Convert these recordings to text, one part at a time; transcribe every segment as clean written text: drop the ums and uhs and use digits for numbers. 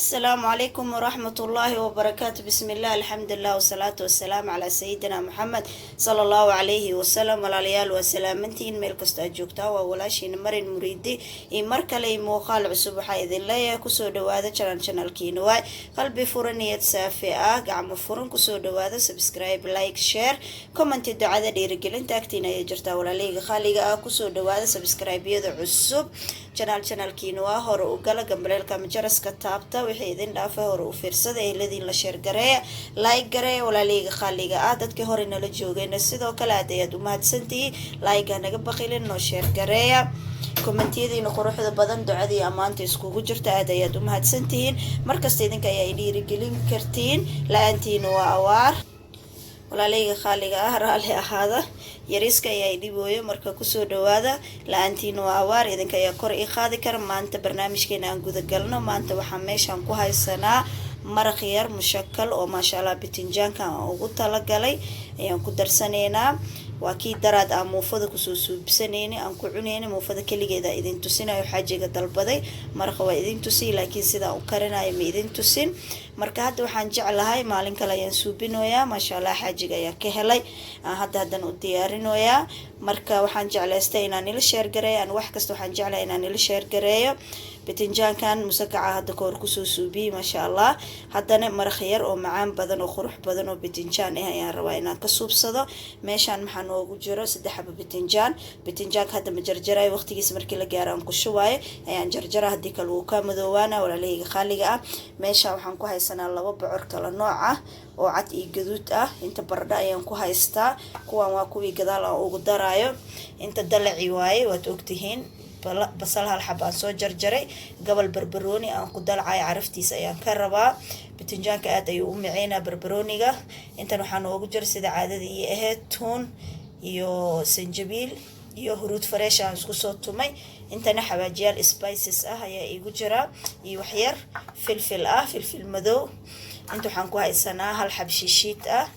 Asalaamu calaykum waraxmat ullaahi wabarakaatu. Bismi illah, alxamdulilah, wasalaatu wasalaamu calaa sayidina Maxamed sala allahu calayhi wasalam. Walaalayaal, waa salaamantihiin meel kasta aad joogtaa. Waa walaashiina Marin Muriidi iyo mar kale iyo muuqaal cusub. Waxaa idin leeyahay kusoo dhawaada channelkiina. Waay qalbi furan, niyad saafi ah, gacmo furan kusoo dhawaada. Subscribe, like, share, comment, ducada dhiirigelinta agtiina ayay jirtaa. Walaalahayga qaaliga ah, kusoo dhawaada subscribe-yada cusub. Channelkiina waa hore u gala, gambaleelka ama jaraska taabta, wixii idin dhaafay hore u fiirsada, ehladiin la share gareeya, like gareeya. Walaalahayga qaaliga ah, dadkii hore nala joogayna sidoo kale aad ayaad u mahadsantihiin. Like naga baqilin, noo share gareeya, commentiyadiina quruxda badan, ducadii ammaanta iskugu jirta, aad ayaad u mahadsantihiin. Markasta idinka ayaa i dhiirigelin kartiin, la-aantiina waa awaar. Walaalahayga qaaliga ah, raalli ahaada, yariiska ayaa i dhibooyo. Marka kusoo dhawaada, la-aantiina waa awaar, idinka ayaa kor ii qaadi kara. Maanta barnaamijkeena aan gudagalno. Maanta waxaa meeshaan ku haysanaa maraq yar mushakal oo, maasha Allah, bitinjaanka aan ugu talagalay ayaan ku darsanaynaa. Waa kii daraad aan muufada kusoo suubsanayni, aan ku cunayni muufada keligeeda. Idin tusinayo, xaajiga dalbaday maraqa waa idin tusiy, laakiin sidaan u karinayo ma idin tusin. Marka hadda waxaan jeclahay maalin kale ayaan suubinoyaa. Maasha Allah, xaajiga ayaa ka helay, aan hadda haddana u diyaarinoyaa. Marka waxaan jeclaystay inaan ila share gareeyo. Aan wax kasta waxaan jeclahay inaan ila share gareeyo. Bitinjaankan musakaca hadda kahor kusoo suubiyey, maasha Allah. Haddana maraq yar oo macaan badan oo qurux badan oo bitinjaan ah ayaan rabaa inaan ka suubsado. Meeshaan maxaa noogu jiro? Saddex xabo bitinjaan. Bitinjaanka hadda ma jarjarayo, waqtigiisa markii la gaaro aan ku shubaayo ayaan jarjara, haddii kale wuu kaa madoowaana. Walaalahayga qaaliga ah, meeshaan waxaan ku haysanaa laba bocor kala nooc ah oo cad iyo gaduud ah. Inta baradho ayaan ku haystaa, kuwan waa kuwii gadaal aan ugu daraayo. Inta dalaci waaye, waad ogtihiin. Basal hal xab aan soo jarjaray, gobol barbarooni aan ku dalcayo, caraftiisa ayaan ka rabaa. Bitinjaanka aad ayuu u maceynaa barbarooniga. Intan waxaa noogu jira, sida caadada iyo ahayd, tuun iyo sanjabiil iyo huruud fresh aan isku soo tumay. Intana xawaajiyaal spices ah ayaa iigu jira iyo waxyar filfil ah, filfil madow. Inta waxaan ku haysanaa hal xab shiishiid ah,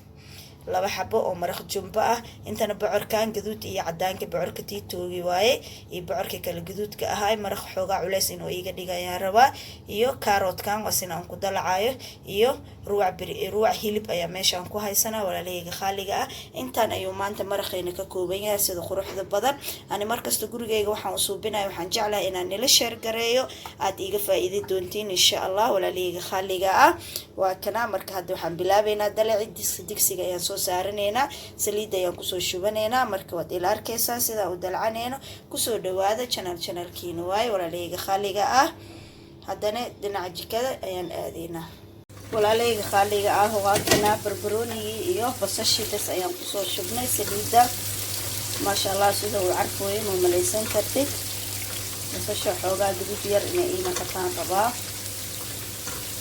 laba xabo oo maraq jumbo ah. Intana bocorkan gaduud iyo cadaanka, bocorka tiitoogi waaye iyo bocorka kale gaduudka ahaay. Maraq xoogaa culeys inuu iiga dhigayaan rabaa. Iyo karootkan waa sina aan ku dalacayo, iyo ruwac, ruwac hilib ayaa meeshaan ku haysanaa. Walaalahayga khaaliga ah, intaan ayuu maanta maraqayna ka kooban yahay. Sida quruxda badan ani markasta gurigayga waxaan u suubinaya, waxaan jeclahay inaan nila share gareeyo, aad iiga faa-iidi doontiin insha Allah. Walaalahayga khaaliga ah, waa kana. Marka hadda waxaan bilaabeynaa dalaci. Digsiga ayaan soo saaranaynaa, saliidda ayaan kusoo shubanaynaa. Marka waad ila arkaysaan sidaan u dalcanayno. Kusoo dhawaada channelkiina waaye. Walaalahayga khaaliga ah, haddana dhinaca jikada ayaan aadaynaa. Walaalahayga khaaliga ah, waa kanaa barbaroonigii iyo basashii bas ayaan kusoo shubnay saliidda. Maasha Allah, sida uu carfooyo ma malaysan kartid. Basasha xoogaa gaduud yar inay ii naqataan rabaa,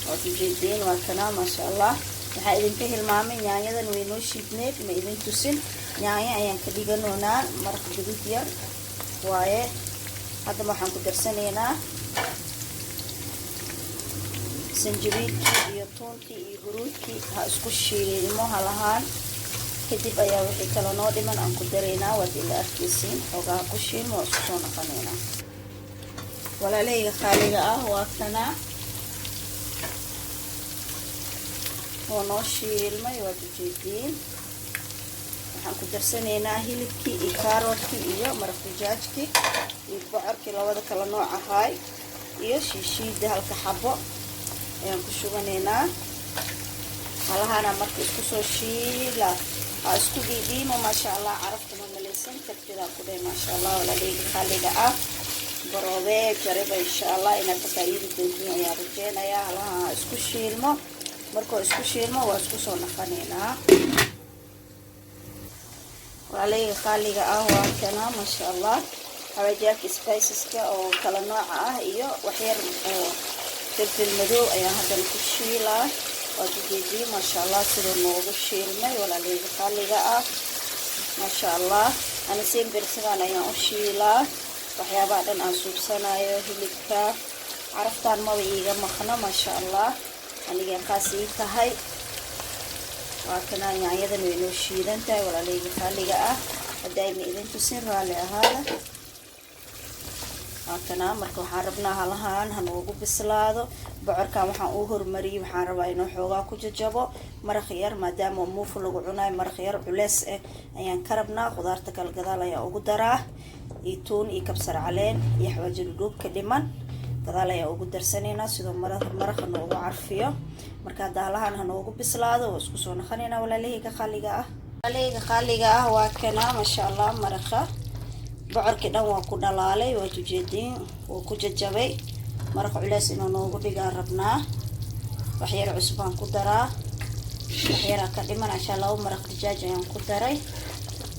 waad ujeediin. Waa kanaa, maasha Allah. Waxaa idinka hilmaamay yaanyadan way noo shiidneed, ma idin tusin. Yaanyo ayaan ka dhiganoonaa, maraq gaduud yar waaye. Haddaba waxaan ku darsanaynaa sanjabiilkii iyo tuunkii iyo huruudkii. Ha isku shiilmo halahaan, kadib ayaa wixii kale noo dhiman aan ku daraynaa. Waad ila arkeysiin. Xoogaa ku shiilmo, waa isku soo noqonaynaa. Walaalahayga khaaliga ah, waa kanaa oo noo shiilmay, waad ujeediin. Waxaan ku darsanaynaa hilibkii iyo kaaroodkii iyo maraq dijaajkii iyo bocorkii labada kala nooc ahaay iyo shiishiida halka xabo ayaan ku shubanaynaa. Halahana marka isku soo shiila, ha isku dhiidhiimo. Maasha Allah, carafta ma malaysan kartidaa ku dheh. Maasha Allah, walaaleyga khaliga ah, baroobee jariba insha Allah inaad ka faa'iidi doontiin ayaan rajeynayaa. Halaha ha isku shiilmo. Markuu isku shiilmo waa isku soo naqanaynaa. Walaaleyga khaaliga ah, waa kana, maasha Allah. Xawaajiyaalka spiceska oo kala nooca ah iyo waxyar oo filfil madow ayaan haddana ku shiilaa. Waad ujeediye, maasha Allah, siduu noogu shiilmay. Walaaleyga khaaliga ah, maasha Allah, ana sember sidaan ayaan u shiilaa waxyaabaha dhan aan suubsanayo. Hilibka caraftaan maba iiga maqno, maasha Allah, aniga qaas ii tahay. Waa kana, yaanyadan way noo shiidan tahay. Walaaleyga khaaliga ah, hadda ayna idin tusin, raalli ahaada. Waa kanaa. Marka waxaan rabnaa halahaan hanoogu bislaado bocorkan. Waxaan uu hormariyey, waxaan rabaa inuu xoogaa ku jajabo maraq yar, maadaama muufo lagu cunayo. Maraq yar culeys ah ayaan ka rabnaa. Khudaarta kala gadaal ayaa ugu daraa, iyo tuun iyo kabsar caleen iyo xawaaji dhudhuubka dhiman gadaal ayaa ugu darsanaynaa, sidoo maraqa noogu carfiyo. Marka hadda halahaan hanoogu bislaado, waa isku soo naqanaynaa, walaalahayga qaaliga ah. Walaalahayga qaaliga ah, waa kanaa, maasha Allah. Maraqa bocorkii dhan waa ku dhalaalay, waad ujeediin, wuu ku jajabay. Maraq culeys inuu noogu dhigaan rabnaa. Waxyar cusbaan ku daraa, waxyaraa ka dhiman cashaa. Laba maraq dijaaj ayaan ku daray.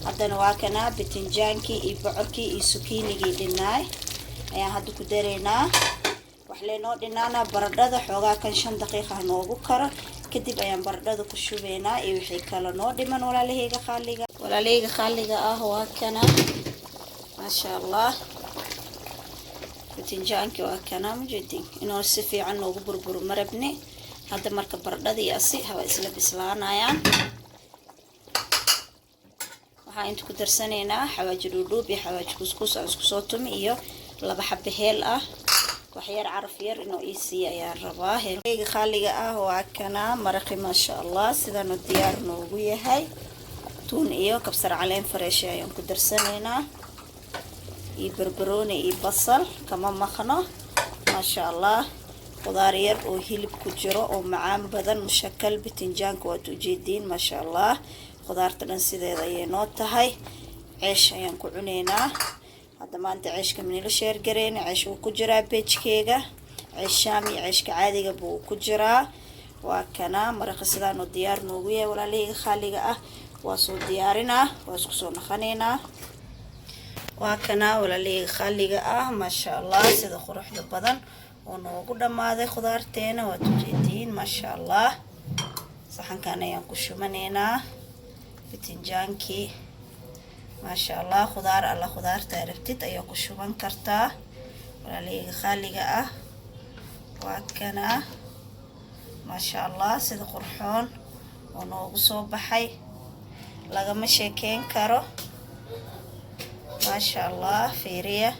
Haddana waa kanaa, bitinjaankii iyo bocorkii iyo sukiinigii dhinaay ayaan hadda ku daraynaa. Wax leynoo dhinaana baradhada. Xoogaa kan 5 daqiiqa ha noogu karo, kadib ayaan baradhada ku shubaynaa iyo wixii kale noo dhiman. Walaalahayga qaaliga, walaalahayga qaaliga ah, waa kana, maasha Allah. Bitinjaankii waa kana, mujeedin inuu si fiican noogu burburo marabni hadda. Marka baradhada iyo asi hawa isla bislaanayaan. Waxaan inta ku darsanaynaa xawaaji dhuudhuub iyo xawaaji kuskus aan isku soo tumi iyo laba xabe heel ah. Waxyar caraf yar inuu ii siiya ayaan rabaa. Heelkayga qaaliga ah, waa kana maraqi, maasha Allah, sidaanu diyaar noogu yahay. Tuun iyo kabsar caleen fresh ayaan ku darsanaynaa, iyo barbarooni iyo basal kama maqno, maasha Allah. Qudaar yar oo hilib ku jiro oo macaan badan, mushakal bitinjaanka, waad ujeediin, maasha Allah. Qudaarta dhan sideeda ayay noo tahay. Ceesh ayaan ku cuneynaa hadda. Maanta ceeshka manila share gareyna. Ceesh wuu ku jiraa page-keyga, ceesh Shaam iyo ceeshka caadiga buu ku jiraa. Waa kana maraqa, sidaanoo diyaar noogu yahay, walaalahayga khaaliga ah. Waa soo diyaarinaa, waa isku soo naqanaynaa. Waa kana, walaalahayga khaaliga ah, maasha Allah, sida quruxda badan oo noogu dhammaaday khudaarteena, waad ujeediin, maasha Allah. Saxankan ayaan ku shubanaynaa bitinjaankii, maasha Allah. Khudaar alla khudaarta rabtid ayaa ku shuban kartaa, walaalahayga khaaliga ah. Waa kana, maasha Allah, sida qurxoon oo noogu soo baxay lagama sheekeyn karo, maasha Allah. Fiiriya,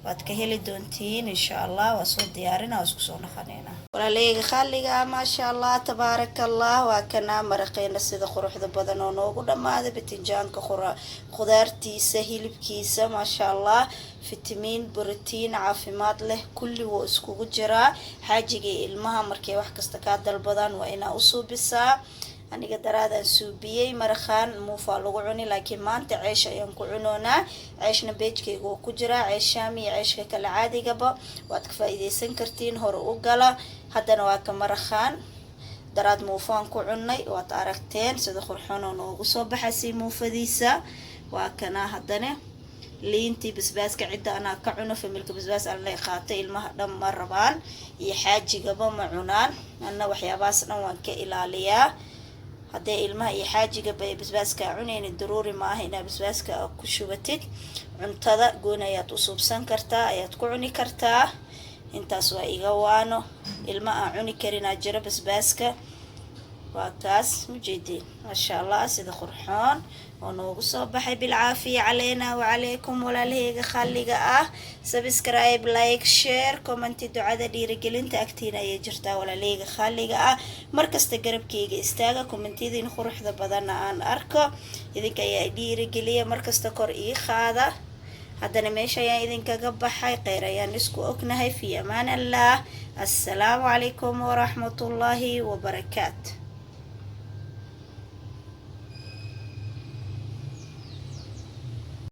waad ka heli doontiin insha Allah. Waa soo diyaarina, waa isku soo naqanaynaa, walaalahayga khaaliga ah. Maasha Allah, tabaaraka Allah. Waa kanaa maraqeena, sida quruxda badan oo noogu dhammaaday. Bitinjaanka, khudaartiisa, hilibkiisa, maasha Allah, fitamiin, borotiin, caafimaad leh, kulli wuu iskugu jiraa. Xaajiga iyo ilmaha markay wax kasta kaa dalbadaan, waa inaa u suubisaa. Aniga daraadaan suubiyey maraqaan, muufaa lagu cuni, laakiin maanta ceesh ayaan ku cunoonaa. Ceeshna page-kayga wuu ku jiraa, ceesh Shaam iyo ceeshka kale caadigaba waad ka faa-iideysan kartiin. Hore u gala. Haddana waa ka maraqaan. Daraad muufaan ku cunnay, waad aragteen sida qurxoon oo noogu soo baxasay muufadiisa. Waa kana haddana liintii, basbaaska cidda anaa ka cuno. Family-ka basbaas alla qaatay, ilmaha dhan ma rabaan iyo xaajigaba ma cunaan. Anna waxyaabahaas dhan waan ka ilaaliyaa. Haddee ilmaha iyo xaajigaba ay basbaaskaa cunayni, daruuri maaha inaad basbaaska ku shubatid cuntada. Gooni ayaad u suubsan kartaa, ayaad ku cuni kartaa. Intaas waa iga waano. Ilma aan cuni karinaa jiro basbaaska. Waa kaas, mujeediin, maasha Allah, sida qurxoon oo noogu soo baxay. Bilcaafiya caleyna wacalaykum, walaalahayga khaliga ah. Subscribe, like, share, comment-i, ducada dhiirigelinta agtiina ayay jirtaa, walaalahayga khaliga ah. Markasta garabkayga istaaga, comment-iyadiin quruxda badanna aan arko. Idinka ayaa dhiirigeliya, markasta kor ii qaada. Haddana meesha ayaan idinkaga baxay. Kheyr ayaan isku ognahay. Fi amaan Allah. Assalaamu calaykum waraxmatullaahi wabarakaatu.